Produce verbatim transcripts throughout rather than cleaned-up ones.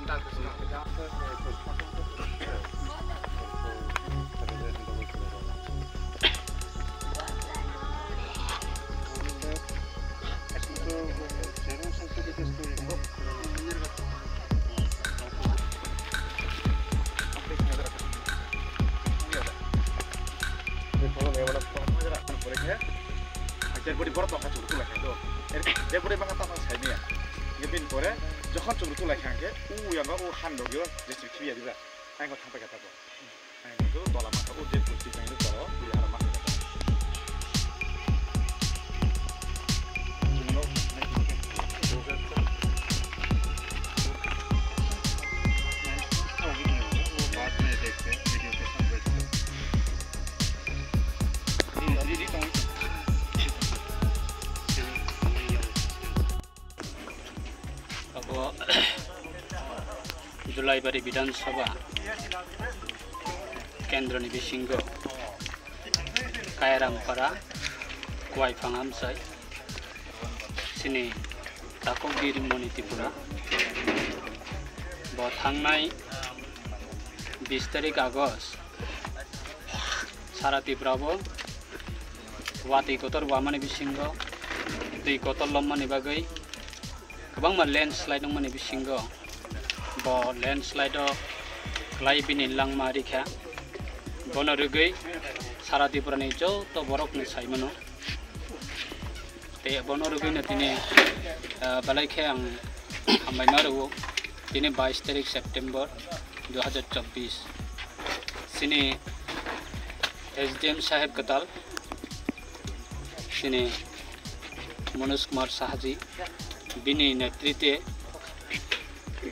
Hajar body borok tongkha chukru tulai kha do. Er, je body bangkha tongkha sai maya. Ye bin pore jokhon chukru tulai kha hwnkhe u yang o han dogyo je chukru khibiya dibra. Ang ko thang pai kha ta bo. Ang ko tola ma o je body bang tola o ya ma. Abo Dulaibari Bidhan Sabha kendroni bisingo Kairam Para, Kuaipang Amchai, chini Takhuk Birimoni Tripura. Bo thangnai bis tarik August sara Tripura bo watwi kotor wamani bisingo twi kotor lommani bagwi kwbangma landslide wngmani bisingo bo landslide o kwlai bini langma rikha. Bono rwgwi sara Tripura ni joto borok ni saimano. Tei bono rwgwino tini, ah, belai khe ang hambai ma rwo. Tini bais tarik September dui hazar chobbish. Chini S D M saheb kwtal, chini Manoj Kumar Sahaji, bini netritwe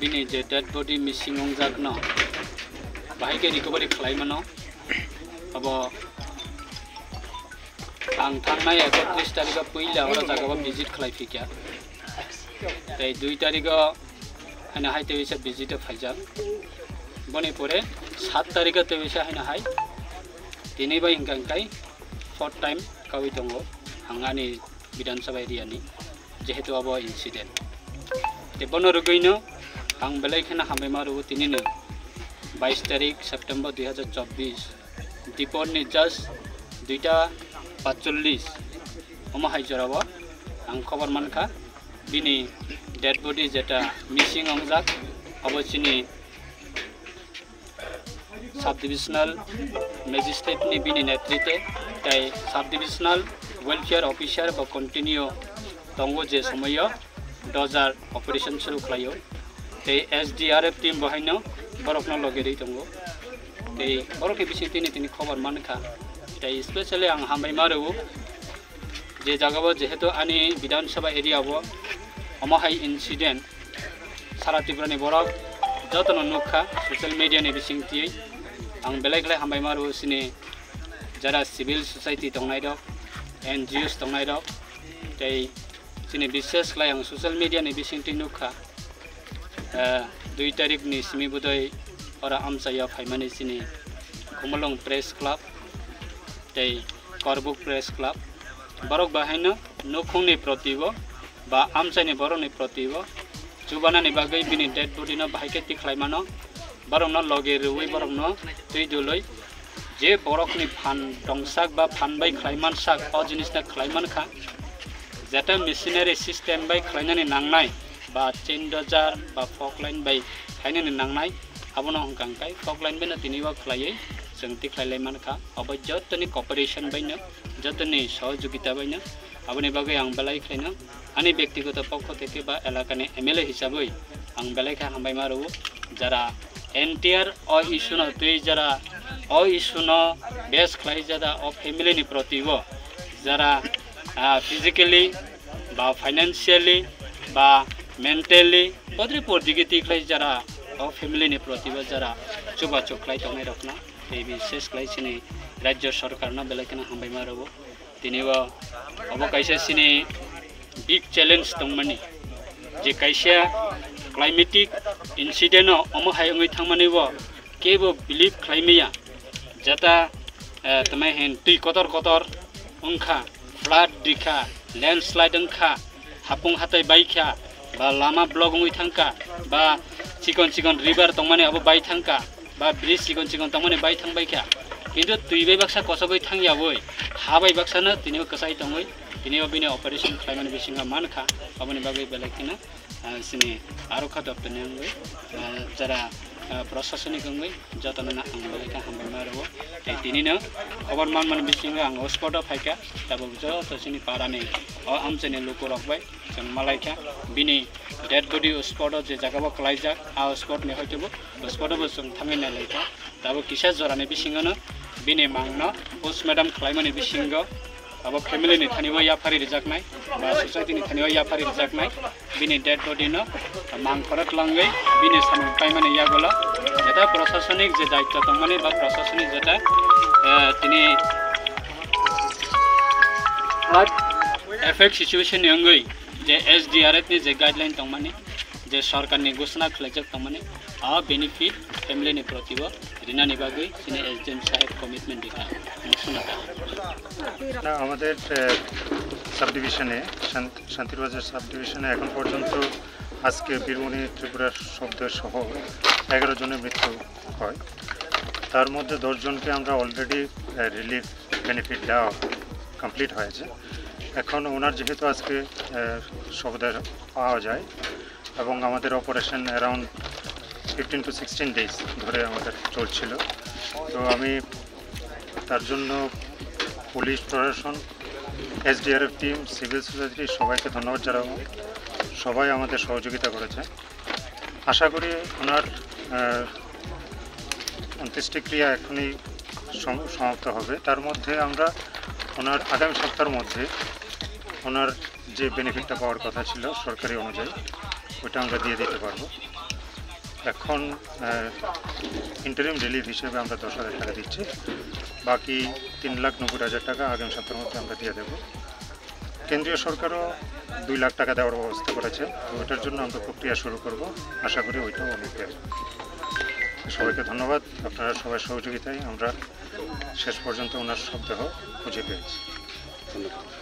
bini je dead body missing wngjakno bahai khe recovery khlai mano. Abo ang thangnai ekotris tarikho puila oro jagao visit khlai phikha. Tei dui tarikho haino hai tei bisa visit o phaijak. Boni pore sat tarikho tei bisa haino hai tini bai hwnkha hwnkhe fourth time kaui tongo ang ani Bidhan Sabha area ni, jehetu abo incident. Tei bono rwgwino ang belai kheno hambai ma rwo tinino bais tarik September dui hazar chobbish, dipor ni just duita patchollis omo hai jorao ang khobor mankha, bini dead body jeta missing wngjak, abo chini Sub Divisional Magistrate ni bini netritwe tei Sub Divisional Welfare Officer bo continue tongo je somoio dojar operation suru khlaio tei S D R F team bo haino borokno logi rwi tongo tei borokni bisingtwi tini khobor mankha tei specially ang hambai ma rwo. Je jagao jehetu ani Bidhan Sabha area o omo hai incident sara Tripura ni borok jotono nukha social media ni bisingtwi, ang belai khlai hambai ma rwo chini jara civil society tongnai rok, N G Os tongnai rok, tei chini bishes khlai ang social media ni bisingtwi nukha. Eh, dui tarik ni simi bodoi ora Amchaio phaimani chini Khumulwng Press Club tei Korbuk Press Club. Borok bahaino nukhungni protibo ba amchaini borokni protibo chubanani bagwi bini dead body no bahai khe tikhlai mano. Borokno logi rwui borokno twi dului je borokni phan tongsak ba phan bai khlai mansak o jinisno khlai mankha. Jeta machinery system bai khlainani nangnai ba chain dojar ba forkline bai khlainani nangnai, abono hwnkha hwnkhe forkline baino tini o khlaiwi chwng tikhlai lai mankha. Obo jotoni cooperation baino, jotoni sohojogita baino, aboni bagwi ang belai khlaino ani bektigoto pokho theke ba elakani M L A hisabwi ang belai khe hambai ma rwo. Jara entire o issue no twi jara o issue no base khlai jada o family ni proti o jara, ah, physically ba financially ba mentally bodri porjigi tikhlai jara o family ni proti o jara chubachu khlai tongnai rokno tei bises khlai chini rajya sarkar no belai kheno hambai ma rwo. Tini o obo kaisa chini big challenge tongmani, je kaisa climatic incident o omo hai wngwi thangmani o kebo believe khlai maya. Jata, eh, tamo hin twi kotor kotor wngkha, flood rikha, landslide wngkha, hapung hatai baikha, ba lama block wngwi thangkha, ba Chikon chikon river tongmani abo bai thangkha, ba bridge chikon chikon tongmani bai thang baikha. Kintu twi bai baksa kosogwi thang yawi, ha bai baksano tini bo kwchai tongwi, tini bo bini operation khlaimani bisingo mankha, aboni bagwi belai kheno, ah, chini arokha doptorni wngwi, ah, jara, ah, prosasonik wngwi jotono no ang belai khe hambai ma rwo. Tei tinino khobor manmani bisingo ang o spot o phaikha, tabuk joto chini parani o amchaini lukurok bai chwng malaikha. Bini dead body o spot o je jaga o kwlaijak, a spot ni hoitobo o spot o bo chwng thangwi nailaikha. Tabuk kisa jorani bisingono bini mangno postmortem khlaimani bisingo abo family ni thani o yaphari rijaknai ba society ni thani o yaphari rijaknai bini dead body no mang khorok langwi bini samung paimani yagulo jeta prosasonik je daitto tongmani ba prosasonik jeta, eh, tini flood effect situation ni wngwi je S D R F ni je guideline tongmani, je sorkarni ghosona khlaijak tongmani, a benefit family ni proti o rinani bagwi chini S D M saheb commitment rikha. Ang swnaka. না, আমাদের, আহ, সাবডিভিশনে, শান-, শান্তিরবাজার সাবডিভিশনে এখন পর্যন্ত আজকে বীরমণি ত্রিপুরার শব্দ সহ এগারো জনের মৃত্যু হয়। তার মধ্যে দশ জনকে আমরা already, আহ, রিলিফ বেনিফিট দেওয়া কমপ্লিট হয়েছে। এখন ওনার যেহেতু আজকে, আহ, শবদেহ পাওয়া যায় এবং আমাদের operation around fifteen to sixteen days ধরে আমাদের চলছিল। তো আমি তার জন্য পুলিশ প্রশাসন, এসডিআরএফ টিম, সিভিল সোসাইটি সবাইকে ধন্যবাদ জানাবো। সবাই আমাদের সহযোগিতা করেছে। আশা করি ওনার, আহ, অন্ত্যেষ্টিক্রিয়া এখনই সম-, সমাপ্ত হবে। তার মধ্যে আমরা ওনার আগামী সপ্তাহের মধ্যে ওনার যে বেনিফিটটা পাওয়ার কথা ছিল সরকারি অনুযায়ী, ওটা আমরা দিয়ে দিতে পারবো। এখন, আহ, ইন্টারিম রিলিফ হিসেবে আমরা দশ হাজার টাকা দিচ্ছি, বাকি তিন লাখ নব্বই হাজার টাকা আগামী সপ্তাহের মধ্যে আমরা দিয়ে দেবো। কেন্দ্রীয় সরকারও দুই লাখ টাকা দেওয়ার ব্যবস্থা করেছে, তো ওটার জন্য আমরা প্রক্রিয়া শুরু করব। আশা করি ওইটাও অনেক দেবে। সবাইকে ধন্যবাদ, আপনারা সবার সহযোগিতায় আমরা শেষ পর্যন্ত ওনার শবদেহ খুঁজে পেয়েছি। ধন্যবাদ।